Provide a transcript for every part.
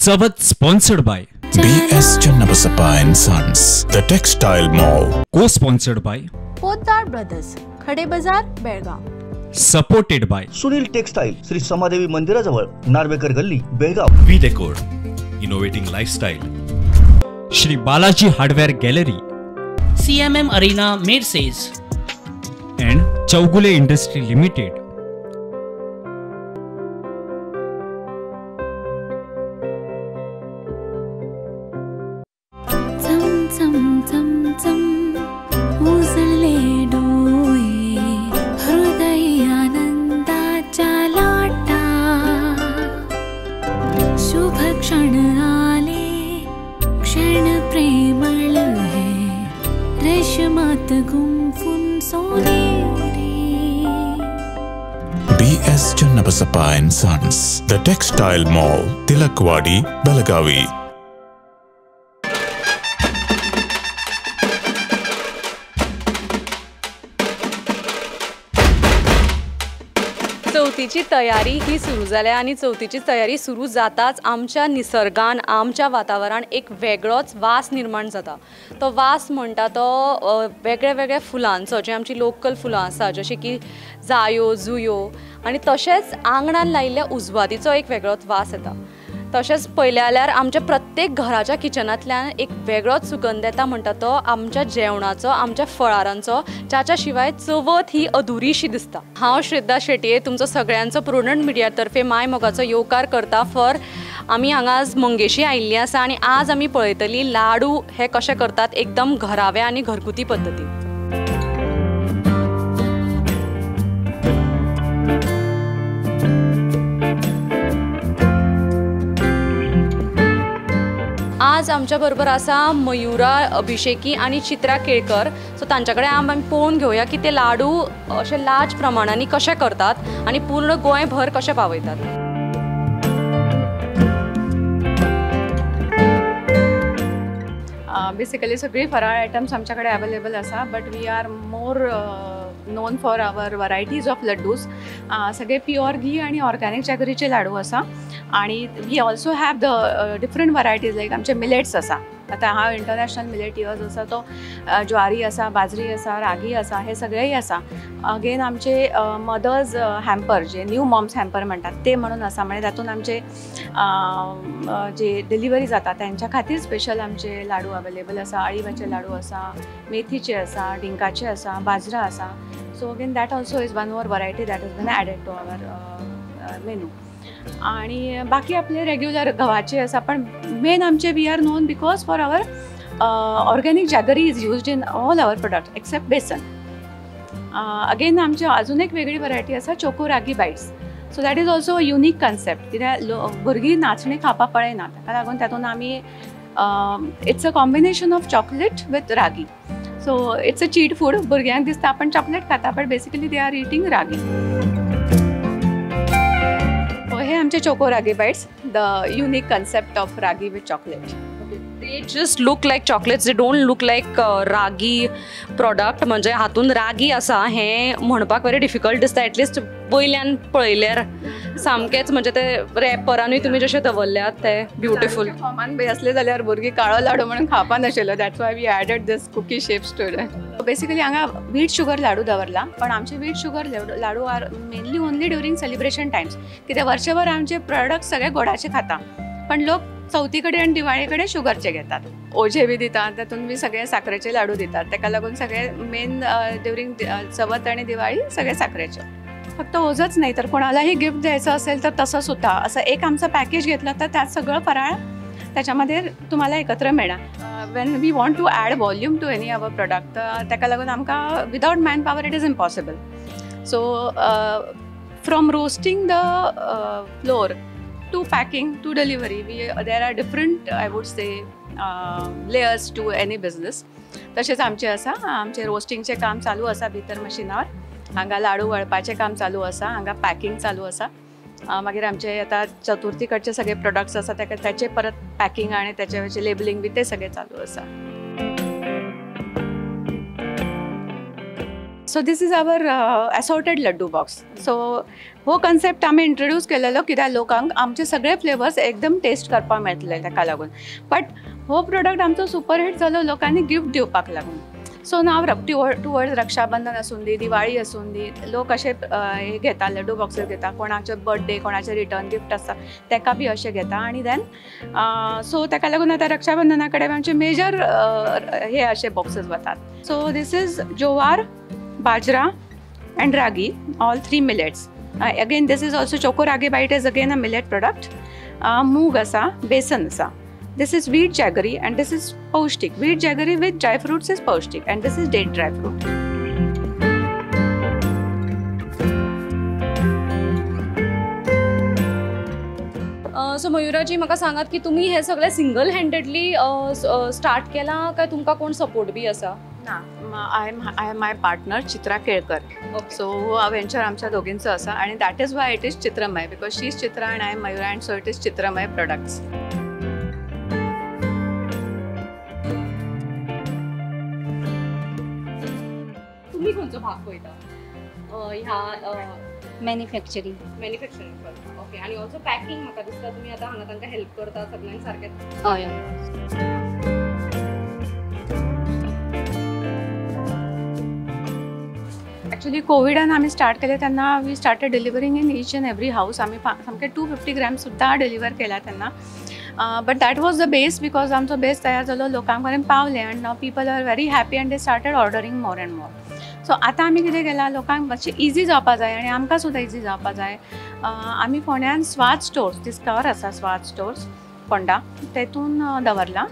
Chavath sponsored by B S Channabasappa and Sons, the textile mall. Co sponsored by Potdar Brothers, Khade Bazaar, Belgaum. Supported by Sunil Textile, Shri Samadevi मंदिराजवळ, नार्वेकर गल्ली, Belgaum. V Decor, innovating lifestyle. Shri Balaji Hardware Gallery, CMM Arena, Merces, and Chowgule Industry Limited. B S Channabasappa and Sons, the textile mall, Tilakwadi, Belagavi. चवथीची तयारी ही सुरू जाल्या आनी चवथीची तयारी सुरू जाताच आमच्या निसर्गान आमच्या वातावरणान एक वेगळोच वास निर्माण जाता. तो वास म्हणटा तो वेगळे वेगळे फुलांचो, जे आमची लोकल फुलां आसा जशें की जायो जुयो आनी तशेंच आंगणान लायिल्ल्या उजवातीचो एक वेगळोच वास येता. तशेंच पळयलें जाल्यार आमच्या प्रत्येक घराच्या किचनांतल्यान एक वेगळोच सुगंध येता म्हणटा तो आमच्या जेवणाचो, आमच्या फळारांचो, जाच्या शिवाय चवथ ही अधुरीशी दिसता. हांव श्रद्धा शेटये तुमचो सगळ्यांचो प्रुडंट मिडिया तर्फे माय मोगाचो येवकार करता. फॉर आमी हांगा आज मंगेशी आयिल्ली आसा आनी आज आमी पळयतली लाडू हे कशे करतात एकदम घराव्या आनी घरगुती पद्दतीन. आज आमच्या बरोबर आसा मयुरा अभिषेकी आनी चित्रा केळकर. सो तांच्या कडेन आमी पळोवन घेवया की ते लाडू अशे लार्ज प्रमाणांनी कशे करतात आनी पूर्ण गोंयभर कशे पावयतात. बेसिकली सगळी फराळ आयटम्स आमच्याकडे अवेलेबल आसा, but we are more known for our varieties of laddoos. सगळे प्युअर घी आणि ऑर्गॅनिक जॅगरीचे लाडू आसा आणि we also have the different varieties like आमचे मिलेट्स आसा. आतां हांव इंटरनॅशनल मिलेट इयर्स आसा, तो ज्वारी आसा, बाजरी आसा, रागी आसा, हे सगळेय आसा. अगेन आमचे मदर्स हॅम्पर जे न्यू मॉम्स हॅम्पर म्हणटात ते म्हणून आसा, म्हणजे तातूंत आमचे जे डिलिव्हरी जाता त्यांच्या खातीर स्पेशल आमचे लाडू अवेलेबल आसा. अळीवाचे लाडू आसा, मेथीचे आसा, डिंकाचे आसा, बाजरा आसा. So again that also is one more variety that is been added to our menu. आणि बाकी आपले रेग्युलर गव्हाचे आसा, पण मेन आमचे we are known because for our organic jaggery is used in all our product except besan. Again आमचे अजून एक वेगळी व्हरायटी आसा, choco ragi bites. So that is also a unique concept, कित्याक भुरगीं नाचणी खावपाक पळयना, ताका लागून तातूंत आमी it's a combination of chocolate with ragi. So it's a cheat food. भुरग्यांक दिसता आपण चॉकलेट खाता, but basically they are eating ragi. हे आमचे choco ragi bites, the unique concept of ragi with chocolate. They just look like chocolates, they don't look like ragi product. म्हणजे हातून रागी आसा हें म्हणपाक व्हेरी डिफिकल्ट दिसता. एटलिस्ट वयल्यान पळयल्यार सामकेंच म्हणजे ते रॅपरानूय तुमी जशे दवरल्यात ते ब्युटिफूल. फॉर्मान बी आसले जाल्यार भुरगीं काळो लाडू म्हणून खावपा नाशिल्लो, that's why we added this cookie shapes to it. Basically हांगा वीट शुगर लाडू दवरला, पण आमचे wheat sugar laddu are mainly only during celebration times, कित्याक वर्षभर आमचे प्रोडक्ट सगळे गोडाचे खाता, पण लोक चवथी कडेन आनी दिवाळे कडेन शुगरचे घेतात. ओझे बी दितात, तातूंत बी सगळे साखरेचे लाडू दितात, ताका लागून सगळे मेन ड्युरींग चवथ आणि दिवाळी सगळे साखरेचे. फक्त ओझंच नाही तर कोणालाही गिफ्ट द्यायचं असेल तर तसं सुद्धा असं एक आमचं पॅकेज घेतलं तर त्यात सगळं फराळ त्याच्यामध्ये तुम्हाला एकत्र मिळणार. When we want to add volume to any our product, ताका लागून आमकां without man power it is impossible. So from roasting the flour to packing to delivery, we there are different, I would say, layers to any business. तशेंच आमचे आसा, आमचे रोस्टिंगचें काम चालू आसा भितर मशिनार, हांगा लाडू वळपाचें काम चालू आसा, हांगा पॅकिंग चालू आसा. मागीर आमचे आतां चतुर्थी कडचे सगळे प्रोडक्ट्स आसा ताका ताचे परत पॅकिंग आनी ताचे लेबलिंग बी ते सगळें चालू आसा. So this is our assorted laddu box. So हो कन्सेप्ट आमी इंट्रोड्यूस केलेलो कित्याक लोकांक आमचे सगळे फ्लेवर्स एकदम टेस्ट करपाक मेळटले ताका लागून. बट हो प्रोडक्ट आमचो सुपरहिट जालो लोकांनी गिफ्ट दिवपाक लागून. सो नाव टुवर्ड्स रक्षाबंधन आसूं दी, दिवाळी आसूं दी, लोक अशे हे घेता, लड्डू बॉक्सेस घेता. कोणाचे बर्थडे, कोणाचे रिटर्न गिफ्ट आसता तेका बी अशें घेता. आनी देन सो ताका लागून आतां रक्षाबंधना कडेन आमचे मेजर हे अशे बॉक्सेस वतात. So this is jowar, bajra and ragi, all three millets. Again this is also choco ragi bite is again a millet product. मूग आसा, बेसन आसा. This is wheat jaggery and this is Paushtik. Wheat jaggery with dry fruits is Paushtik and this is date dry fruit. So मयुराजी म्हाका सांगात की तुम्ही हे सगळे single handedly start केला काय तुमकां कोण सपोर्ट बी आसा? ना, I am my partner Chitra Kelkar. So हो वेंचर आमच्या दोगींचो आसा आनी that is why it is Chitramay, because she is Chitra and I am Mayura and so it is Chitramay products. तुम्ही खंयचो भाग पळयता ह्या मॅन्युफॅक्चरिंग? मॅन्युफॅक्चरिंग करता. ओके. आनी ऑल्सो पॅकिंग म्हाका दिसता तुमी आतां हांगा तांकां हेल्प करता सगळ्यांक सारकें. हय. एक्चुअली कोविडान आमी स्टार्ट केले तेन्ना we started delivering in each and every house. आमी सामके 250 ग्रॅम सुद्दां डिलिव्हर केला तेन्ना. But that was the base, because आमचो बेस तयार जालो, लोकां कडेन पावले and now people are very happy and they started ordering more and more. So आतां आमी कितें केलां, लोकांक मातशें इजी जावपा जाय आनी आमकां सुद्दां इजी जावपा जाय. आमी फोंड्यान स्वाद स्टोर्स, डिस्कवर आसा स्वाद स्टोर्स फोंडा, तेतून दवरला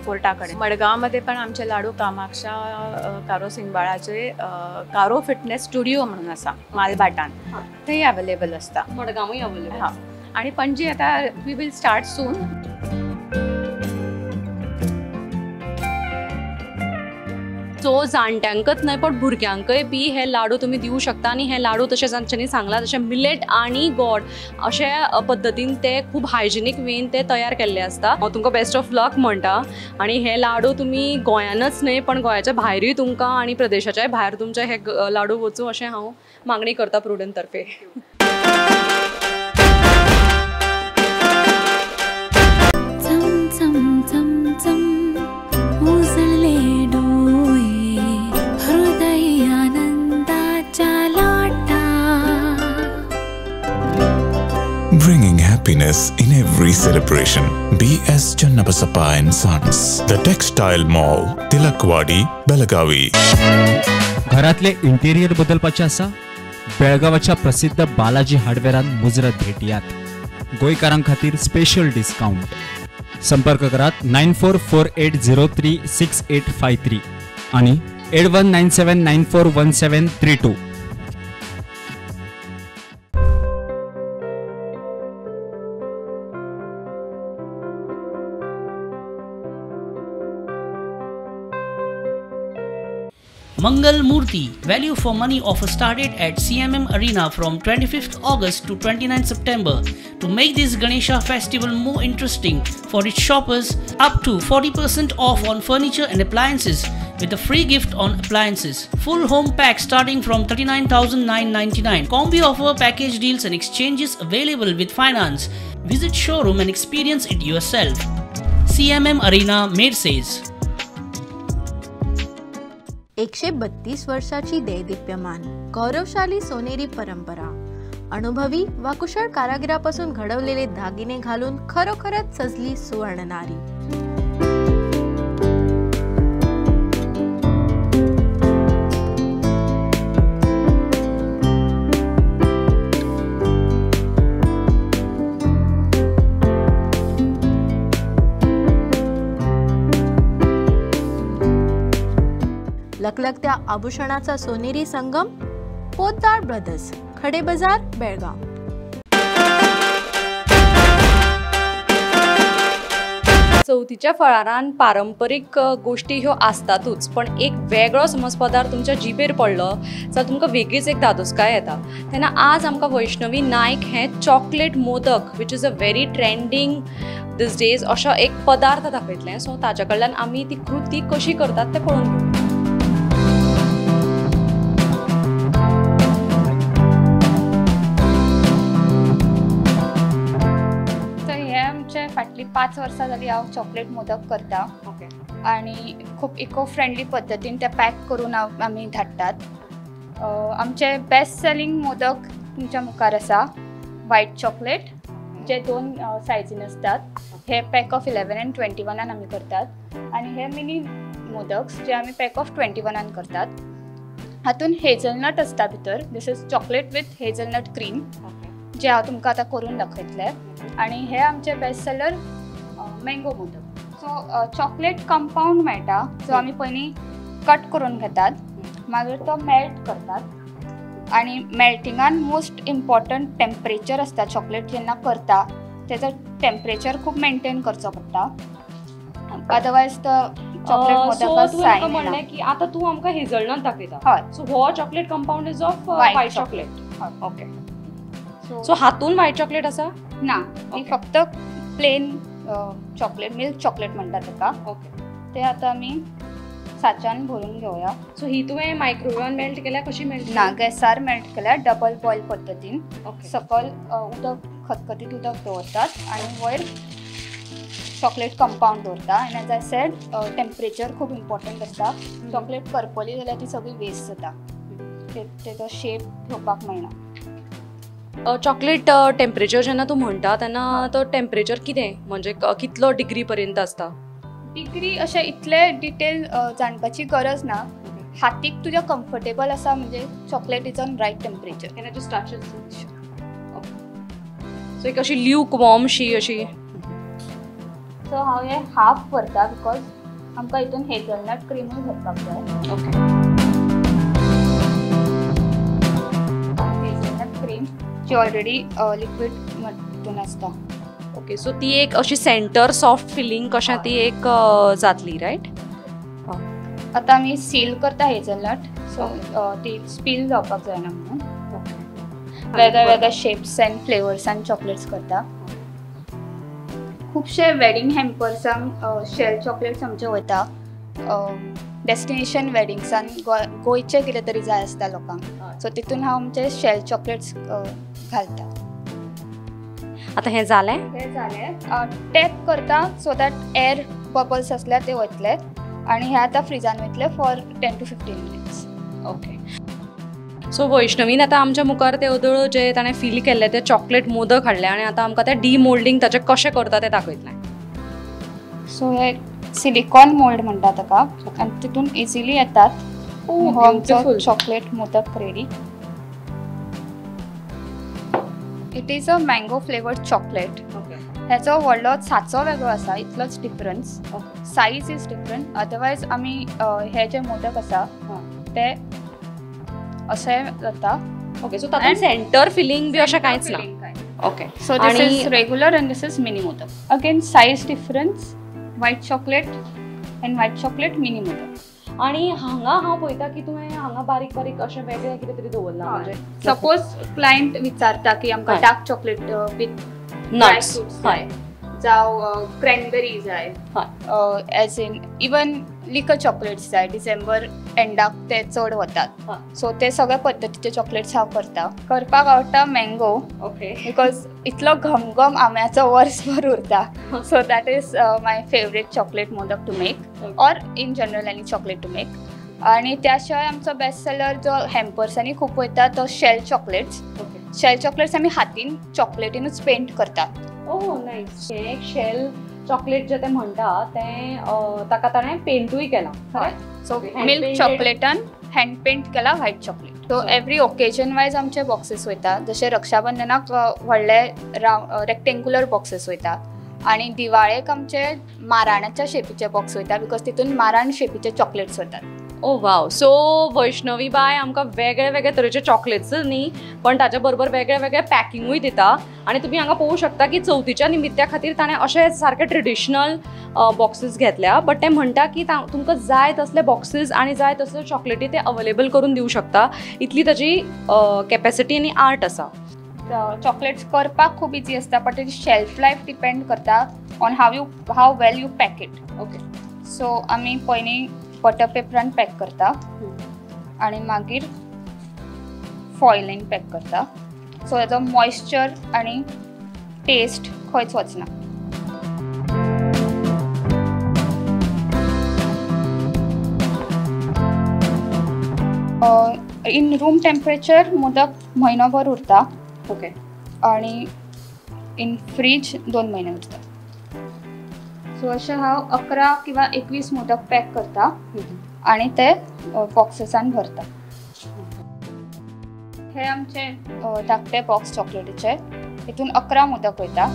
कोर्टा कडेन. मडगांवमध्ये पण आमचे लाडू कामाक्षा कारो सिंगबाळाचे कारो फिटनेस स्टुडिओ म्हणून आसा मालभाटान, तेय अवेलेबल आसता. मडगांवूय अवेलेबल. हां. आनी पणजी आतां we will start soon. So जाणट्यांकच न्हय पण भुरग्यांकय बी हे लाडू तुमी दिवं शकता. आनी हे लाडू तशें तांच्यांनी सांगलां तशें मिलेट आनी गोड अशे पद्दतीन ते खूब हायजिनीक वेन ते तयार केल्ले आसता. हांव तुमकां बेस्ट ऑफ लक म्हणटा. आनी हे लाडू तुमी गोंयानच न्हय पण गोंयाच्या भायरूय तुमकां आनी प्रदेशाच्याय भायर तुमचे हे लाडू वचूं अशें हांव मागणी करता प्रुडंट तर्फे. Bringing happiness in every celebration. B.S. Channabasappa and Sons, The Textile Mall, Tilakwadi, Belagavi. घरातले इंटेरियर बदलपाचे आसा? बेळगांवाच्या प्रसिद्ध बालाजी हार्डवेरान मुजरत भेटयात. गोंयकारां खातीर स्पेशल डिस्काउंट. संपर्क करात 9448036853 आणि 8197941732. Mangal Murthy, value for money offer started at CMM Arena from 25th August to 29th September. To make this Ganesha festival more interesting for its shoppers, up to 40% off on furniture and appliances with a free gift on appliances. Full home pack starting from 39,999. Combi offer, package deals and exchanges available with finance. Visit showroom and experience it yourself. CMM Arena, Merces. 132 वर्षाची दैदिप्यमान गौरवशाली सोनेरी परंपरा, अनुभवी वा कुशळ कारागिरापासून घडवलेले दागिने घालून खरोखरच सजली सुवर्णनारी. लकलकत्या आभूषणाचा सोनेरी संगम, पोद्दार ब्रदर्स, खडे बाजार, बेळगाव. चवथीच्या फळारान पारंपरीक गोष्टी ह्यो आसतातूच, पण एक वेगळो समज पदार्थ तुमच्या जिबेर पडलो जाल्यार तुमकां वेगळीच एक धादोसकाय येता. तेन्ना आज आमकां वैष्णवी नायक हें chocolate modak, which is a very trending this days, असो एक पदार्थ दाखयतलें. सो ताच्या कडल्यान आमी ती कृती कशी करतात तें पळोवन घेवया. 5 वर्सां जाली हांव चॉकलेट मोदक करता. ओके. आनी खूब इको फ्रेंडली पद्दतीन ते पॅक करून आमी धाडटात. आमचे बेस्ट सेलिंग मोदक तुमच्या मुखार आसा, व्हायट चॉकलेट जे 2 सायजीन आसतात. हे पॅक ऑफ 11 आनी 21 आमी करतात आनी हे मिनी मोदक्स जे आमी पॅक ऑफ 21 करतात. हातून हेजलनट आसता भितर. This is chocolate with hazelnut cream जे हांव तुमकां आतां करून दाखयतलें. आनी हे आमचे best seller mango modak. So chocolate compound मेळटा जो आमी पयलीं कट करून घेतात, मागीर तो मेल्ट करतात आनी मेल्टिंगान मोस्ट इम्पॉर्टंट टेम्परेचर आसता. चॉकलेट जेन्ना करता तेजो टेम्परेचर खूब मेंटेन करचो पडटा, अदरवायज तो चॉकलेट मोदक सायन. म्हणलें की आतां तूं आमकां हेजलनट दाखयता. हय. सो हो chocolate compound is of white chocolate. Okay. So हातून व्हायट चॉकलेट आसा ना, ही फक्त प्लेन चॉकलेट, मिल्क चॉकलेट म्हणटा ताका. ओके. ते आतां आमी साच्यान भरून घेवया. सो ही तुवें मायक्रोवेवान मेल्ट केल्या? कशी मेल्ट? ना, गॅसार मेल्ट केल्या डबल बॉयल पद्दतीन. सकल उदक, खतखतीत उदक दवरतात आनी वयर चॉकलेट कंपावंड दवरता. आनी एज I said temperature खूब इम्पॉर्टंट आसता. चॉकलेट करपली जाल्यार ती सगळी वेस्ट जाता, तेजो शेप घेवपाक मेळना. चॉकलेट टेम्परेचर जेन्ना तूं म्हणटा तेन्ना तो टेम्परेचर कितें, म्हणजे कितलो डिग्री पर्यंत आसता? डिग्री अशें इतले डिटेल जाणपाची गरज ना. हातीक तुज्या कम्फर्टेबल आसा म्हणजे chocolate is on right temperature. Can I just touch it? So एक अशी ल्यूक वॉर्म शी अशी. सो हांव हें हाफ भरता because आमकां हितून हेजलनट क्रिमूय भरपाक जाय. ओके. हेजलनट क्रीम जी ऑलरेडी लिक्वीड हितून आसता. ओके. सो ती एक अशी सेंटर सॉफ्ट फिलिंग कशें ती एक जातली, रायट? आतां आमी सील करता हेजलनट, सो ती स्पील जावपाक जायना म्हणून. वेगळ्या वेगळ्या शेप्स अँड फ्लेवर्सान चॉकलेट्स करता. खुबशे वेडिंग हॅम्पर्सांक शेल चॉकलेट्स आमचे वयता. डेस्टिनेशन वेडिंग्सान गोंयचें कितें तरी जाय आसता लोकांक, सो तितून हांव आमचे शेल चॉकलेट्स घालता. आतां हें जालें? हें जालें. टॅप करता सो that air bubbles आसल्यार ते वतले आनी हे आतां फ्रिजान वयतले for 10 to 15 minutes. Okay. So वैष्णवीन आतां आमच्या मुखार ते अदळ जे ताणें फील केल्ले ते चॉकलेट मोदक हाडले आनी आतां आमकां ते डिमोल्डिंग ताचें कशें करता तें दाखयतलें. सो हे सिलिकॉन मोल्ड म्हणटा ताका आनी तितून इजिली येतात. हो आमचो chocolate modak ready. It is a mango flavoured chocolate. हेचो व्हडलो साचो वेगळो आसा, इतलोच difference. Size is different, otherwise आमी हे जे मोदक आसा ते अशें जाता. ओके. सो तातूंत सेंटर फिलिंग बी अशें कांयच ना. Okay. So this is regular and this is mini modak. Again size difference, white chocolate and white chocolate mini modak. आनी हांगा हांव पळयता की तुवें हांगा बारीक बारीक अशें वेगळें कितें तरी दवरलां. म्हणजे सपोज क्लायंट विचारता की आमकां डार्क चॉकलेट विथ नट्स जाय, जावं क्रॅनबेरी जाय, as in even liquor chocolates जाय. डिसेंबर एंडाक ते चड वतात, सो ते सगळे पद्दतीचे चॉकलेट्स हांव करता. करपाक आवडटा मँगो. ओके. Because इतलो घमघम आंब्याचो वर्सभर उरता. So that is my favourite chocolate modak to make, or in general any chocolate to make. आनी त्या शिवाय आमचो बेस्ट सेलर जो हॅम्पर्सांनी खूब वयता तो शेल चॉकलेट्स. शेल चॉकलेट्स आमी हातीन चॉकलेटीनूच पेंट करतात. ओह नायस. हें एक शेल चॉकलेट जे ते म्हणटा तें ताका ताणें पेंटूय केलां. हय. सो मिल्क चॉकलेटान हँड पेंट केला white chocolate. So every occasion wise आमचे बॉक्सेस वयता. जशे रक्षाबंधनाक व्हडले रेक्टेंगुलर बॉक्सेस वयता आनी दिवाळेक आमचे माराणाच्या शेपीचे बॉक्स वयता because तितून माराण शेपीचे चॉकलेट्स वतात. ओ वाव. सो वैष्णवी बाय आमकां वेगळे वेगळे तरेचे चॉकलेट्स न्ही पण ताच्या बरोबर वेगळे वेगळे पॅकिंगूय दिता आनी तुमी हांगा पळोवंक शकता की चवथीच्या निमित्त्या खातीर ताणें अशे सारके ट्रेडिशनल बॉक्सीस घेतल्या, बट ते म्हणटा की तुमकां जाय तसले बॉक्सीस आनी जाय तसले चॉकलेटी ते अवेलेबल करून दिवं शकता. इतली ताजी कॅपेसिटी आनी आर्ट आसा. चॉकलेट्स करपाक खूब इजी आसता, बट तेजी शेल्फ लायफ डिपेंड करता on how well you pack it. Okay. So आमी पयलीं बटर पेपरान पॅक करता आनी मागीर फॉयलीन पॅक करता, सो हेजो मॉइश्चर आनी टेस्ट खंयच वचना. इन रूम टेम्परेचर मोदक म्हयनोभर उरता. ओके. आणि इन फ्रीज 2 म्हयने उरता. सो अशें हांव 11 किंवा 21 मोदक पॅक करता आणि ते बॉक्सेसान भरता. हे आमचे धाकटे बॉक्स चॉकलेटीचे, हितून 11 मोदक वयता.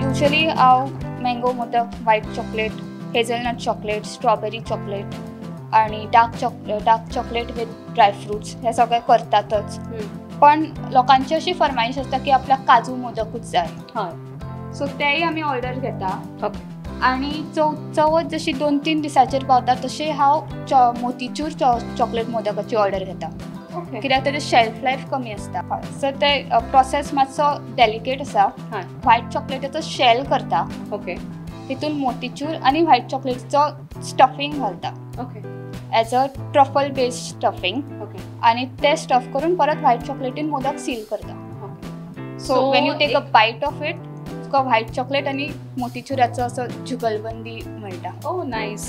युजली हांव mango modak, white chocolate, hazelnut chocolate, strawberry chocolate आणि dark chocolate with dry fruits हे सगळे करतातच. पण लोकांची अशी फरमाईश आसता की आपल्याक काजू मोदकूच जाय. सो तेय आमी ऑर्डर घेता. आणि चवथ जशी 2-3 दिसाचेर पावता तशें हांव मोतीचूर चॉकलेट मोदकाची ऑर्डर घेता, कित्याक तेजे शेल्फ लायफ कमी आसता. सो ते प्रोसेस मातसो डेलिकेट आसा. व्हायट चॉकलेटाचो शेल करता. ओके. तितून मोतीचूर आनी व्हायट चॉकलेटचो स्टफिंग घालता. Okay. As a truffle based stuffing. Okay. आनी ते स्टफ करून परत व्हायट चॉकलेटीन मोदक सील करता. So when you take a bite of it, तुका व्हायट चॉकलेट आनी मोतीचुराचो असो जुगलबंदी मेळटा. ओ नायस.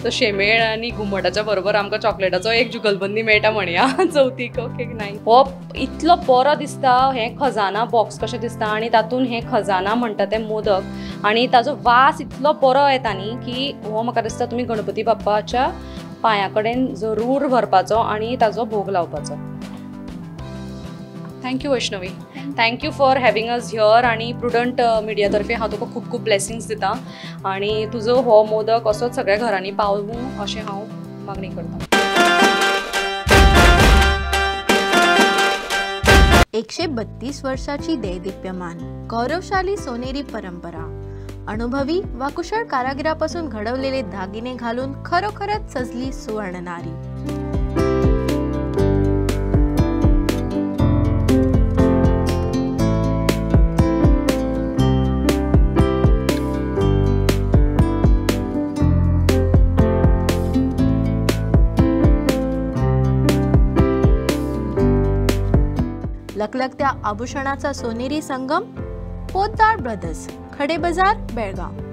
सो शेमेळ आनी घुमटाच्या बरोबर आमकां चॉकलेटाचो एक जुगलबंदी मेळटा म्हणया चवथीक. Okay, nice. हो इतलो बरो दिसता, हें खजाना बॉक्स कशें दिसता आनी तातूंत हें खजाना म्हणटा ते मोदक आनी ताजो वास इतलो बरो येता न्ही की हो म्हाका दिसता तुमी गणपती बाप्पाच्या पांया कडेन जरूर व्हरपाचो आनी ताजो भोग लावपाचो. Thank you Vaishnavi, thank you for having us here. आनी प्रुडंट मिडिया तर्फे हांव तुका खूब खूब ब्लेसिंग्स दिता आनी तुजो हो मोदक असोच सगळ्या घरांनी पावूं अशें हांव मागणी करतां. 132 वर्षाची दैदिप्यमान गौरवशाली सोनेरी परंपरा, अनुभवी वा कुशळ कारागिरापासून घडवलेले दागिने घालून खरोखरच सजली सुवर्णनारी. लकलकत्या आभूषणाचा सोनेरी संगम, पोद्दार ब्रदर्स, खडे बाजार, बेळगाव.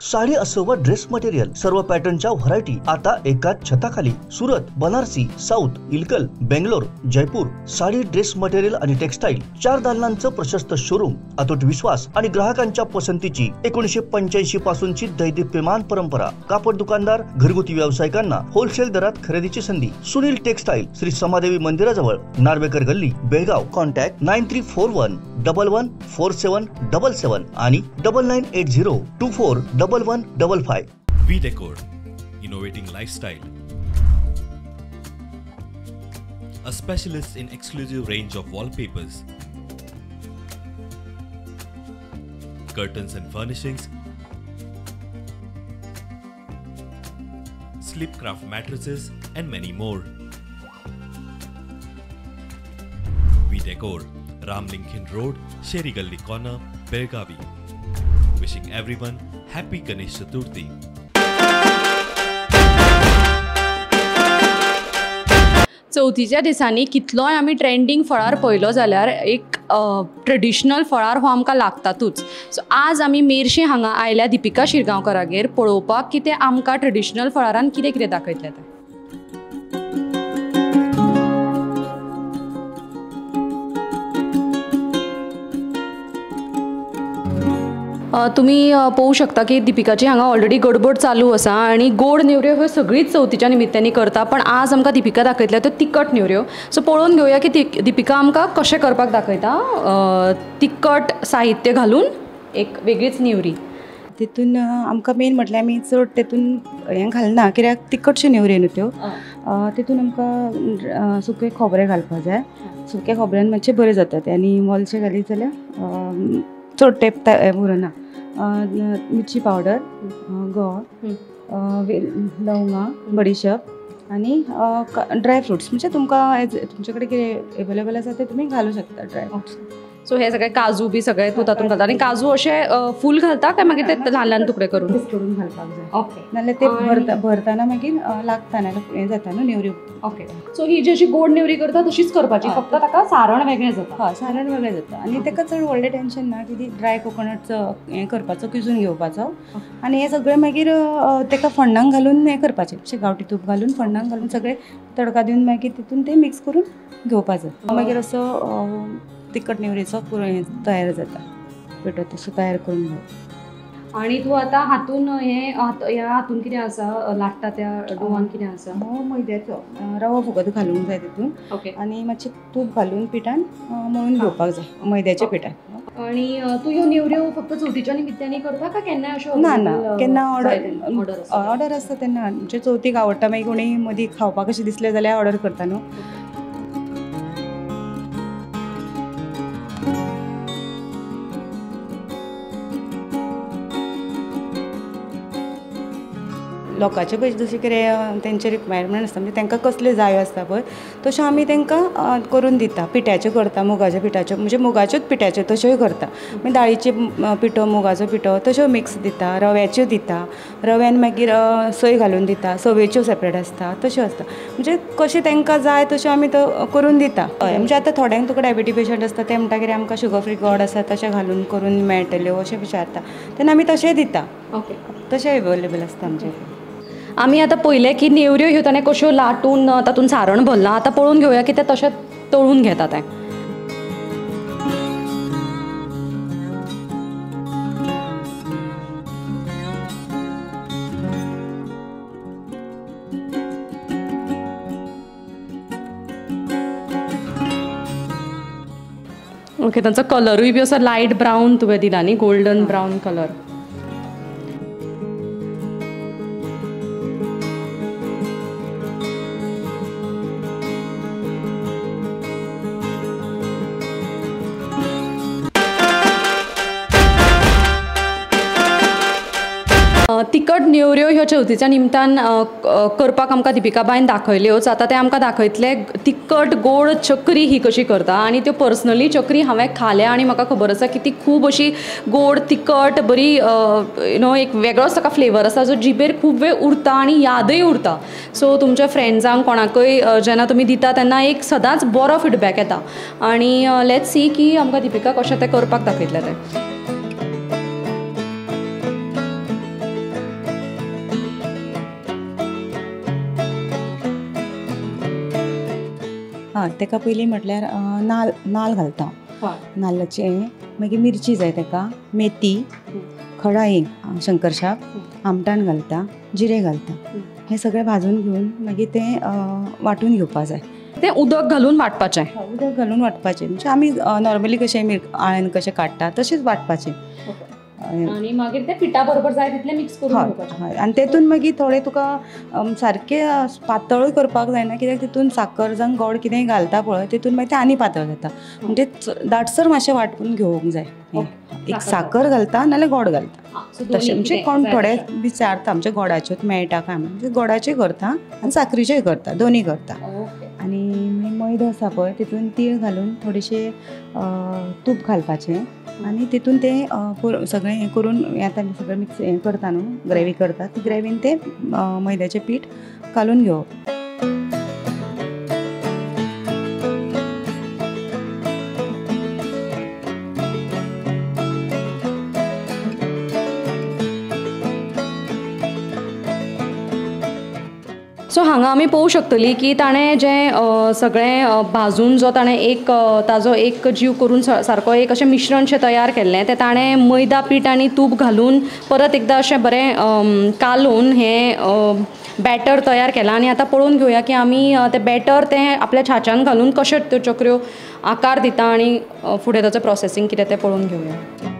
साडी असो वा ड्रेस मटेरियल, सर्व पॅटर्नच्या व्हरायटी आता एकाच छताखाली. Surat, Banarasi, south, Ilkal, Bangalore, Jaipur. Sari, dress material आणि टेक्सटाईल 4 दालनांचं प्रशस्त शोरूम. अतूट विश्वास आणि ग्राहकांच्या पसंतीची 1985 पासूनची दैदिप्यमान परंपरा. कापड दुकानदार, घरगुती व्यावसायिकांना होलसेल दरात खरेदीची संधी. सुनील टेक्सटाईल, श्री समादेवी मंदिराजवळ, नार्वेकर गल्ली, बेळगाव. कॉन्टॅक्ट 9341 11 47 77 आणि 9980 24 11 55. We Decor, innovating lifestyle. A specialist in exclusive range of wallpapers, curtains and furnishings, Sleepcraft mattresses and many more. We Decor, Ramlingkhin Road, Sheri Galli Corner, Belgavi. Wishing everyone happy Ganesh Chaturthi. चवथीच्या दिसांनी कितलोय आमी trending फळार पळयलो जाल्यार एक traditional फळार हो आमकां लागतातूच. So आज आमी मेरशे हांगा आयल्या दिपिका शिरगांवकरागेर पळोवपाक की ते आमकां ट्रेडिशनल फळारान कितें कितें दाखयतले ते. तुमी पळोवंक शकता की दिपिकाची हांगा ऑलरेडी गडबड चालू आसा आनी गोड नेवऱ्यो ह्यो सगळीच चवथीच्या निमित्तांनी करता, पण आज आमकां दिपिका दाखयतल्या त्यो तिखट नेवऱ्यो. सो पळोवन घेवया की दिपिका आमकां कशें करपाक दाखयता तिखट साहित्य घालून एक वेगळीच नेवरी. तितून आमकां मेन म्हटल्यार आमी चड तेतून हें घालना कित्याक तिखटश्यो नेवऱ्यो न्हू त्यो. तितून आमकां सुकें खोबरें घालपाक जाय. सुकें खोबऱ्यान मातशें बरें जाता तें आनी मोलशें घालीत जाल्यार चड तेंप उरना. मिरची पावडर, गोड, लवंगां, बडीशेप आनी ड्राय फ्रुट्स. म्हणजे तुमकां एज तुमचे कडेन कितें एवेलेबल आसा तें तुमी घालूं शकता ड्राय फ्रुट्स. सो हे सगळे काजू बी सगळे तूं तातूंत घालता आनी काजू अशे फूल घालता काय मागीर ते ल्हान ल्हान तुकडे करून करून घालपाक जाय. ओके. नाल्यार ते भरतना मागीर लागता, नाल्यार हें जाता न्हू नेवऱ्यो. ओके. सो ही जी अशी गोड नेवरी करता तशीच करपाची, फक्त ताका सारण वेगळें जाता. हय, सारण वेगळें जाता आनी ताका चड व्हडलें टेंशन ना. कितें ड्राय कोकोनटचो हें करपाचो, किजून घेवपाचो आनी हें सगळें मागीर ताका फोण्णांक घालून हें करपाचें, अशें गांवठी तूप घालून फोण्णांक घालून सगळें तडका दिवन मागीर तितून तें मिक्स करून घेवपाचो. मागीर असो तिखट नेवरीचो पुरो तयार जाता पिठो, तसो तयार करून घेवप. आनी तूं आतां हातून हें ह्या हातून कितें आसा लाट्टा त्या डोवान कितें आसा? हो मैद्याचो रवो फुगत घालूंक जाय तितून. ओके. आनी मातशें तूप घालून पिठान मळून घेवपाक जाय मैद्याच्या पिठान. आनी तूं ह्यो नेवऱ्यो फक्त चवथीच्या निमित्तांनी करता काय केन्नाय अश्यो? ना ना, केन्ना ऑर्डर आसता तेन्ना. म्हणजे चवथीक आवडटा, मागीर कोणी मदीं खावपाक अशें दिसलें जाल्यार ऑर्डर करता न्हू. लोकांचे पळय जशें कितें तेंचे रिक्वायरमेंट आसता, म्हणजे तांकां कसले जायो आसता पळय तश्यो आमी तांकां करून दिता. पिठ्याच्यो करता, मुगाच्या पिठाच्यो, म्हणजे मुगाच्योच पिठ्याच्यो तश्योय करता. मागीर दाळीचे पिठो, मुगाचो पिठो तश्यो मिक्स दिता, रव्याच्यो दिता, रव्यान मागीर सोय घालून दिता, सवेच्यो सेपरेट आसता तश्यो आसता. म्हणजे कशें तांकां जाय तश्यो आमी तो करून दिता. हय, म्हणजे आतां थोड्यांक तुका डायबिटी पेशंट आसता, ते म्हणटा कितें आमकां शुगर फ्री गोड आसा तशें घालून करून मेळटल्यो अशें विचारता, तेन्ना आमी तशेंय दिता. ओके, तशें अवेलेबल आसता आमचे कडेन. आमी आतां पळयलें की नेवऱ्यो ह्यो ताणें कश्यो लाटून तातूंत सारण भरलां. आतां पळोवन घेवया की तें तशें तळून घेता तें. ओके, तांचो कलरूय बी असो लायट ब्रावन तुवें दिला न्ही, गोल्डन ब्रावन कलर. तिखट नेवऱ्यो ह्यो चवथीच्या निमतान करपाक आमकां दिपिकाबायन दाखयल्योच. आतां ते आमकां दाखयतले तिखट गोड चकरी ही कशी करता. आनी त्यो पर्सनली चकरी हांवें खाल्या आनी म्हाका खबर आसा की ती खूब अशी गोड तिखट बरी you know एक वेगळोच ताका फ्लेवर आसा जो जिबेर खूब वेळ उरता आनी यादय उरता. सो तुमच्या फ्रेंड्सांक कोणाकय जेन्ना तुमी दिता तेन्ना एक सदांच बरो फिडबॅक येता. आनी let's see की आमकां दिपिका कशें तें करपाक दाखयतलें तें. हय, ताका पयलीं म्हटल्यार नाल नाल घालता, नाल्लाचें, मागीर मिरची जाय ताका, मेथी, खडा हिंग, शंकरशाप, आमटान घालता, जिरें घालता. हें सगळें भाजून घेवन मागीर तें वांटून घेवपा जाय. तें उदक घालून वांटपाचें? उदक घालून वांटपाचें, म्हणजे आमी नॉर्मली कशें आळ्यान कशें काडटा तशेंच वांटपाचें. आनी मागीर ते पिठा बरोबर जाय तितलें मिक्स करून घेवपाचें. हय, आनी तेतून मागीर थोडें तुका सारकें पातळूय करपाक जायना, कित्याक तितून साकर जावं गोड कितेंय घालता पळय तितून मागीर तें आनी पातळ जाता. म्हणजे दाटसर मातशें वांटून घेवंक जाय. एक साकर घालता नाल्यार गोड घालता तशें, म्हणजे कोण थोडे विचारता आमच्या गोडाच्योच मेळटा काय, म्हणजे गोडाच्योय करता आनी साकरीच्योय करता, दोनूय करता. आनी मागीर मैदो आसा पळय तितून तीळ घालून थोडेशें तूप घालपाचें आनी तितून तें सगळें हें करून आतां आमी सगळें मिक्स हें करता न्हू, ग्रेवी करता, ती ग्रेवीन तें मैद्याचें पीठ घालून घेवप. सो हांगा आमी पळोवंक शकतली की ताणें जें सगळें भाजून जो ताणें एक ताजो एक जीव करून सारको एक अशें मिश्रण शें तयार केल्लें तें ताणें मैदा पीठ आनी तूप घालून परत एकदां अशें बरें कालोवन हें बॅटर तयार केलां. आनी आतां पळोवन घेवया की आमी तें बॅटर तें आपल्या छाच्यान घालून कशें त्यो चकऱ्यो आकार दिता आनी फुडें ताचें प्रोसेसींग कितें तें पळोवन घेवया.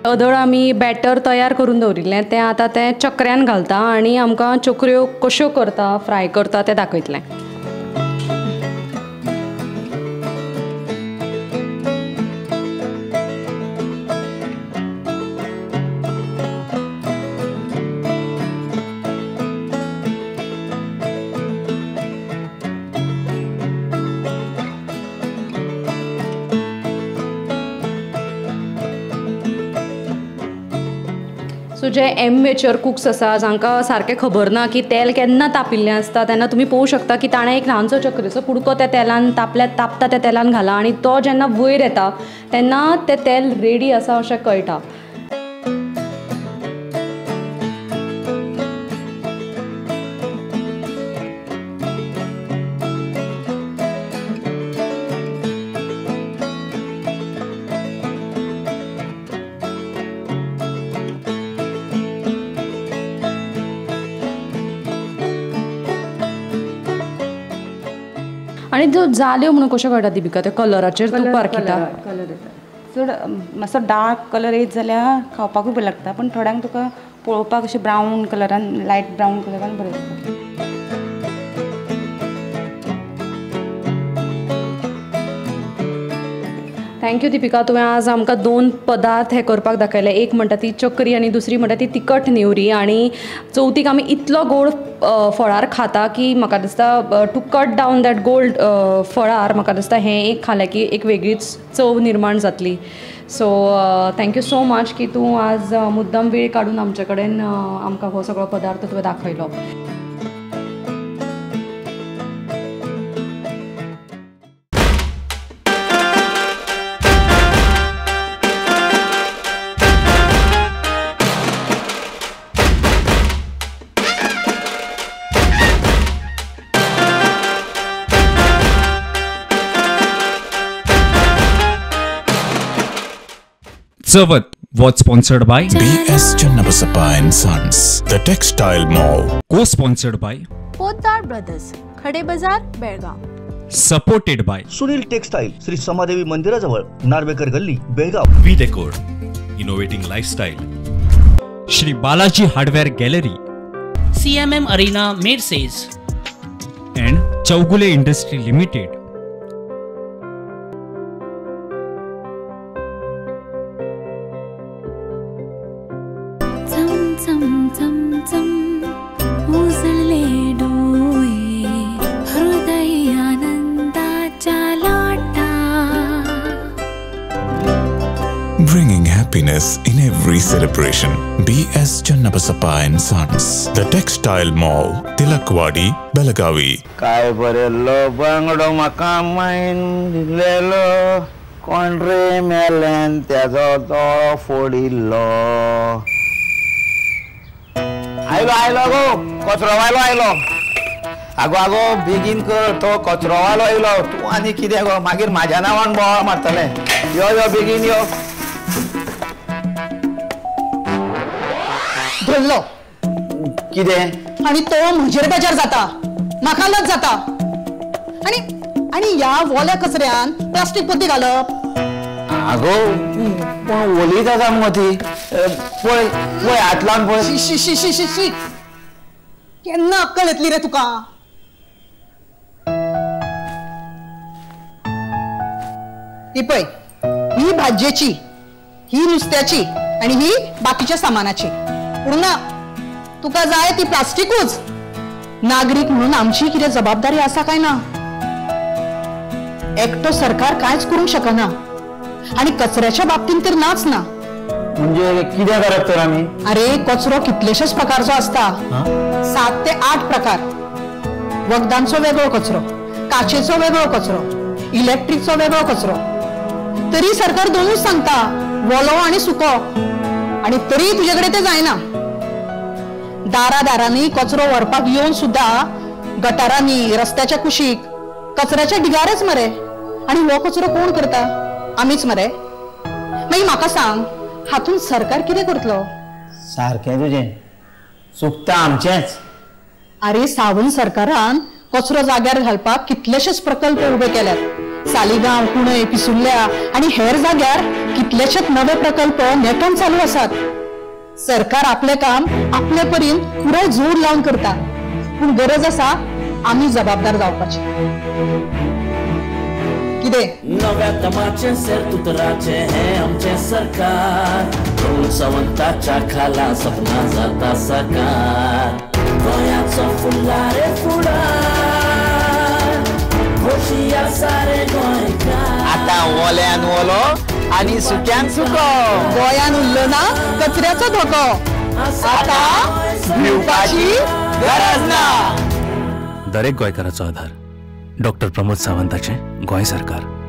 अदळ आमी बॅटर तयार करून दवरिल्लें तें आतां तें चकऱ्यान घालता आनी आमकां चकऱ्यो कश्यो करता फ्राय करता तें दाखयतलें. जे एमेच्योर कुक्स आसा जांकां सारकें खबर ना की तेल केन्ना तापिल्लें आसता तेन्ना तुमी पळोवंक शकता की ताणें एक ल्हानसो चक्रेचो कुडको त्या तेलान तापल्या तापता त्या तेलान घाला आनी तो जेन्ना वयर येता तेन्ना तें तेल रेडी आसा अशें कळटा. आनी त्यो जाल्यो म्हणून कश्यो कळटा दिपिका? त्या कलराचेर तूं पारखिता? कलर येता चड मातसो डार्क कलर येत जाल्यार खावपाकूय बरें लागता, पूण थोड्यांक तुका पळोवपाक अशें ब्रावन कलरान, लायट ब्रावन कलरान बरें दिसता. Thank you Deepika, तुवें आज आमकां दोन पदार्थ हे करपाक दाखयले. एक म्हणटा ती चकरी आनी दुसरी म्हणटा ती तिखट नेवरी. आनी चवथीक आमी इतलो गोड फळार खाता की म्हाका दिसता to cut down that gold फळार म्हाका दिसता हें एक खालें की एक वेगळीच चव निर्माण जातली. So thank you so much की तूं आज मुद्दम वेळ काडून आमचे कडेन आमकां हो सगळो पदार्थ तुवें दाखयलो. Chavath was sponsored by B.S. Channabasappa and Sons, The Textile Mall. Co-sponsored by Potdar Brothers, Khade Bazar, Belgaum. Supported by Sunil Textile, Shri Samadevi मंदिराजवळ, नार्वेकर गल्ली, Belgaum. V Decor, innovating lifestyle. Shri Balaji Hardware Gallery, CMM Arena, Merces, and Chowgule Industry Limited. Bringing happiness in every celebration. B.S. Channabasappa and Sons, The Textile Mall, Tilakwadi, Belagavi. काय बरेलो बांगडो म्हाका मायन दिलेलो, कोण रे मेल्यान तेजो दोळो फोडिल्लो. आयलो आयलो गो कचरो वायलो आयलो. आगो आगो बेगीन कर, तो कचरो वालो आयलो. तूं आनी कितें गो मागीर म्हाज्या नांवान बोवाळ मारतलें. यो यो बेगीन यो. धरलो कितें? आनी तो म्हजेर बेजार जाता, म्हाका लज जाता. आनी आनी ह्या वोल्या कचऱ्यान प्लास्टीक पोती घालप. आगो पूण ओलीच आसा मुगो ती. पळय पळय हात लावन पळय. शी शी शी शी शी, केन्ना अक्कल येतली रे तुका? ही पळय, ही भाजयेची, ही नुस्त्याची आनी ही बाकीच्या सामानाची. पूण ना, तुका जाय ती प्लास्टिकूच. नागरीक म्हणून आमची कितें जबाबदारी आसा काय ना? एकटो सरकार कांयच करूंक शकना आनी कचऱ्याच्या बाबतींत तर नाच ना. म्हणजे कितें करप तर आमी? अरे कचरो कितलेशेच प्रकारचो आसता, 7 ते 8 प्रकार. वखदांचो वेगळो कचरो, काचेचो वेगळो कचरो, इलेक्ट्रिकचो वेगळो कचरो. तरी सरकार दोनूच सांगता, वोलो आनी सुको. आनी तरी तुजे कडेन ते जायना. दारा दारांनी कचरो व्हरपाक येवन सुद्धा गटारांनी, रस्त्याच्या कुशीक, कचऱ्याच्या ढिगारच मरे. आनी हो कचरो कोण करता? आमीच मरे. मागीर म्हाका सांग, हातून सरकार कितें करतलो? सारकें तुजें, चुकता आमचेंच. अरे सावंत सरकारान कचरो जाग्यार घालपाक कितलेशेच प्रकल्प उबे केल्यात. सालिगांव, कुणय, पिसुर्ल्या आनी हेर जाग्यार कितलेशेच नवे प्रकल्प नेटान चालू आसात. सरकार आपलें काम आपले परीन पुराय जोर लावन करता, पूण गरज आसा आमी जबाबदार जावपाची. कितें नव्या दमाचें सेर तुतराचें हें आमचें सरकार, सावंताच्या खाला सपना जाता साकार. गोंयाचो फुडार फुडार, खोशी आसा रे गोंयकार. आतां ओल्यान ओलो आनी सुक्यान सुको, गोंयान उरलो ना कचऱ्याचो धोको. आता भिवपाची गरज ना. दरेक गोंयकाराचो आधार डॉक्टर प्रमोद सावंताचें गोंय सरकार.